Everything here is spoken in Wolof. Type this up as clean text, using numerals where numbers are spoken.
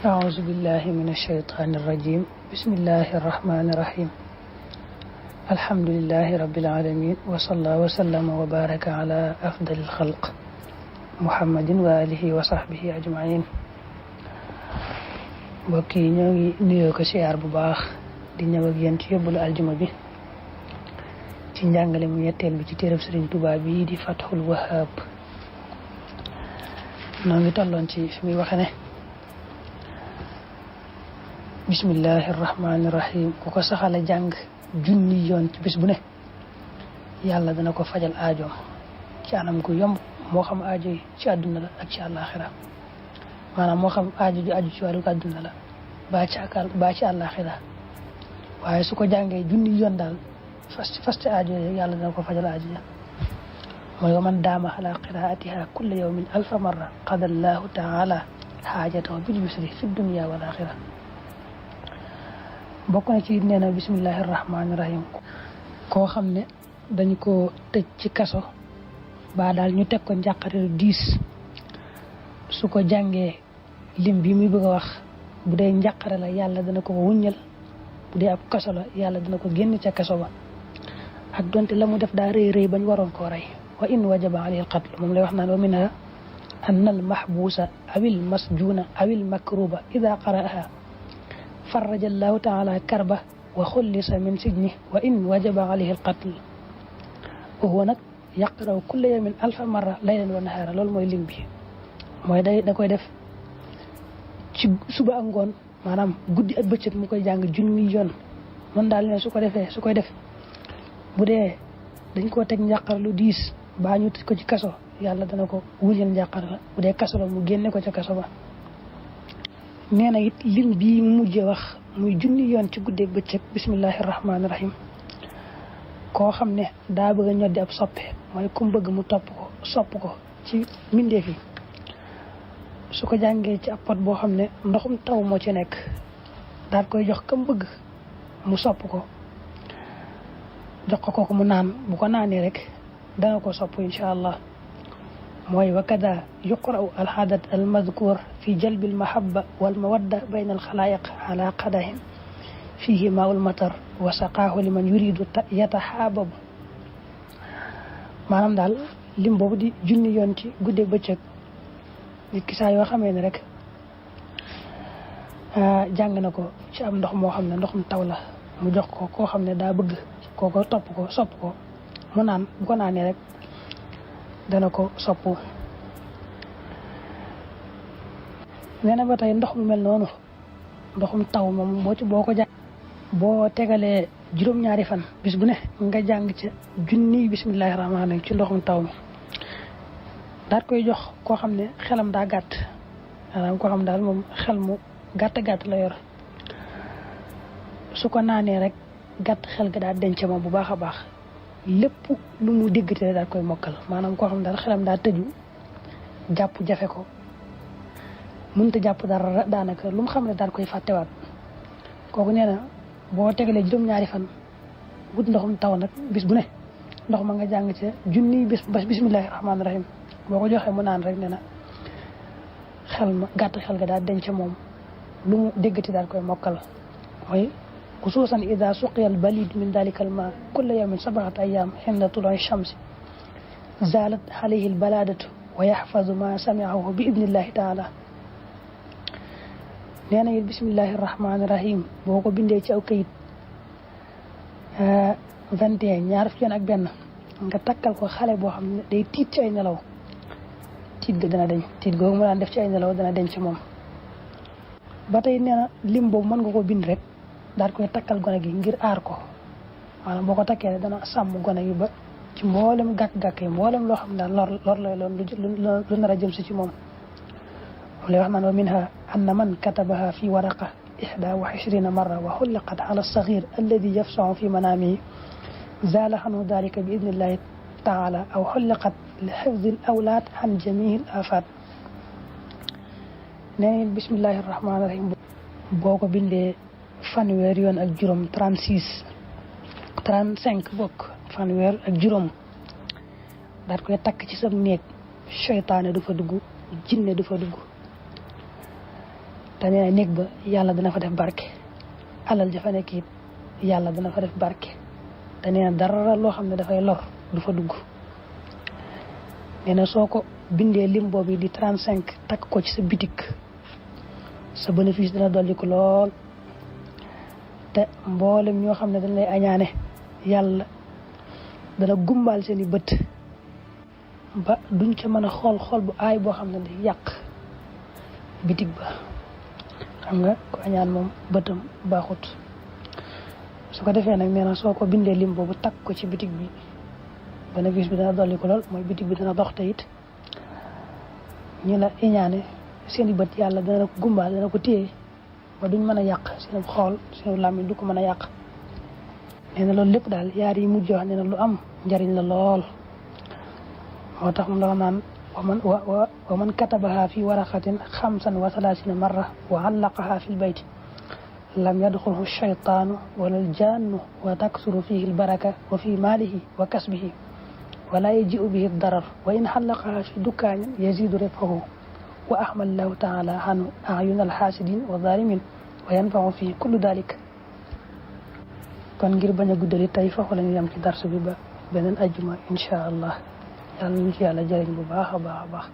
أعوذ بالله من الشيطان الرجيم بسم الله الرحمن الرحيم الحمد لله رب العالمين وصلى وسلم وبارك على أفضل الخلق محمد وآله وصحبه أجمعين mbokk yi ñoo ngi nuyoo ko siyaar bu baax di ñëw ak yéen ci yóbbalu aljuma bi ci njàngale mu ñetteel bi ci téereb Sëriñ Tuubaa bi di Fathul Wahhab noo ngi tolloon ci fi muy waxe ne bismillahi rahmaani rahim ku ko saxala jàng junni yoon ci bis bu ne yàlla dana ko fajal aajoom ci anam gu yomb moo xam aajo yi ci àdduna la ak ci àllaaxira maanaam moo xam aajo ju aju ci wàllu àdduna la baa ci àllaaxira waaye su ko jàngee junni yoon daal fas ci aajo yi yàlla dana ko fajal aajo ya mooy wa man daama ala qiraatiha kulla yawmin alfa marra qadallahu taala xaajatahu bil yusri fi dunya wal axira bokk na ci nee na bismillahi rahmaani rahim koo xam ne dañu ko tëj ci kaso ba daal ñu teg ko njàqare diis su ko jàngee lim bi muy bëgg a wax bu dee njàqare la yàlla dana ko wuññal bu dee ab kaso la yàlla dana ko génn ca kaso ba ak donte la mu def daa rëy rëy bañ waroon koo rey wa in wajaba alayhi alqatl moom lay wax naan wa minha anna al mahbuusa awil masjuuna awil makruba ida qara'aha farraja allahu taala karba wa xullisa min sijni wa in wajaba alayhi alqatl wa huwa nag yaqra'u kulla yawmin alfa marra laylan wa nahaara loolu mooy lim bi mooy da koy def ci suba ak ngoon maanaam guddi ak bëccëg mu koy jàng junni yoon man daal ne su koy def bu dee dañ koo teg njàqar lu diis baa ñu tëj ko ci kaso yàlla dana ko wuñal njàqar la bu dee kaso la mu génne ko ca kaso ba nee na it lim bii mu mujjee wax muy junni yoon ci guddi ak bëccëg bismillahi rahmaani rahim koo xam ne daa bëgg a ñoddi ab soppe mooy ku bëgg mu sopp ko ci mbindeef yi su ko jàngee ci ab pot boo xam ne ndoxum taw moo ci nekk daal koy jox kam bëgg mu sopp ko jox ko kooku mu naan bu ko naanee rek dana ko sopp insha allah mooy wa kada yuqra'u alxadat almadkur fi jalbi almahabba walmawadda bayna alxalaayiq ala qadahin fihi maa'ul matar wa saqaahu liman yuridu yataxaababu maanaam daal lim boobu di junni yoon ci guddeeg bëccëg nit ki saa yoo xamee ne rek jàng na ko ci am ndox moo xam ne ndoxum taw la mu jox ko koo xam ne daa bëgg kooko topp ko sopp ko mu naan bu ko naanee rek dana ko sopp nee na ba tey ndox mu mel noonu ndoxum taw moom boo ko jàng boo tegalee juróom-ñaari fan bis bu ne nga jàng ca junni bismillahi rahmaani rahim ci ndoxum taw mi daal koy jox koo xam ne xelam daa gàtt maanaam koo xam daal moom xel mu gàtt la yor su ko naanee rek gàtt xel ga daal denc moom bu baax a baax lépp lu mu déggate daal koy mokkal maanaam koo xam daal xelam daa tëju jàpp jafe ko mënta jàpp dara daanaka lu mu xam ne daal koy fàttewaat kooku nee na boo tegalee juróom-ñaari fan wut ndoxum taw nag bis bu ne ndox ma nga jàng ca junni bismillahi rahmaani rahim boo ko joxee mu naan rek nee na xel ma gàtt xel ga daal denc moom lu mu déggati daal koy mokkal mooy xusuusan ida suqiya al balid min dalika al ma kulla yawmin sabaxat ayam xinda tulu'i shamsi zalat alayhi al baladatu wa yaxfazu ma samiahu bi idnillahi taala nee na it bismillahi rahmaani rahim boo ko bindee ci aw kayit 21 ñaar fukki yoon ak benn nga takkal ko xale boo xam ne day tiit ci ay nelaw tiit ga dana deñ tiit googu mu daan def ci ay nelaw dana deñ ci moom ba tey nee na lim boobu mën nga ko bind rek daal koy takkal gone gi ngir aar ko maanaam boo ko takkee rek dana sàmm gone gi ba ci mboolem gàkk-gàkk yi mboolem loo xam ne daal lor lay loon lu nar a jëm si ci moom lay wax naan wa minha anna man katabaha fi waraqa 21 marra wa xulliqat ala alsaxir alladi yafsahu fi manaamihi zaala anhu dalika bi idnillahi taala aw xulliqat li xifdi al awlaad an jamii al afaat nee na bismillahi rahmaani rahim boo ko bindee fanweer yoon ak juróom 35 bokk fanweer ak juróom daal koy takk ci sam néeg seytaane du fa dugg jinne du fa dugg te nee na néeg ba yàlla dana fa def barke alal ja fa nekk it yàlla dana fa def barke te nee na dara loo xam ne dafay lor du fa dugg. nee na soo ko bindee lim boobu di 35 takk ko ci sa bitik sa bénéfice dana dolli ko lool te mboolem ñoo xam ne dañ lay añaane yàlla dana gumbaal seen i bët ba duñ ca mën a xool bu aay boo xam ne day yàq bitig ba. xam nga ko añaan moom bëtam baaxut. su ko defee nag nee na soo ko bindee lim boobu takk ko ci bitig bi bénéfice bi dana dolli ko lool mooy bitig bi dana dox te it ñi la iñaane seen i bët yàlla dana ko gumbaal dana ko téye ba duñ mën a yàq seen xool seen làmmiñ du ko mën a yàq. nee na loolu lépp daal yaar yi mujj wax nee na lu am njariñ la lool moo tax mu la naan wa man katabaha fi waraqatin 35 marra wa allaqaha fi lbayti lam yadxulhu shaytaanu wala aljannu wa taksuru fihi albaraka wa fi maalihi wa kasbihi wala yaji'u bihi darar wa in xallaqaha fi dukkaanin yazidu ribhahu wa ahmal lahu taala anhu ayuna alxaasidin wa zalimin wa yanfahu fi kullu dalik. kon ngir bañ a guddali tey foofu la ñu yem ci darsu bi ba beneen ajjuma incha allah yàlla ñu ci yàlla jëriñ bu baax a baax a baax.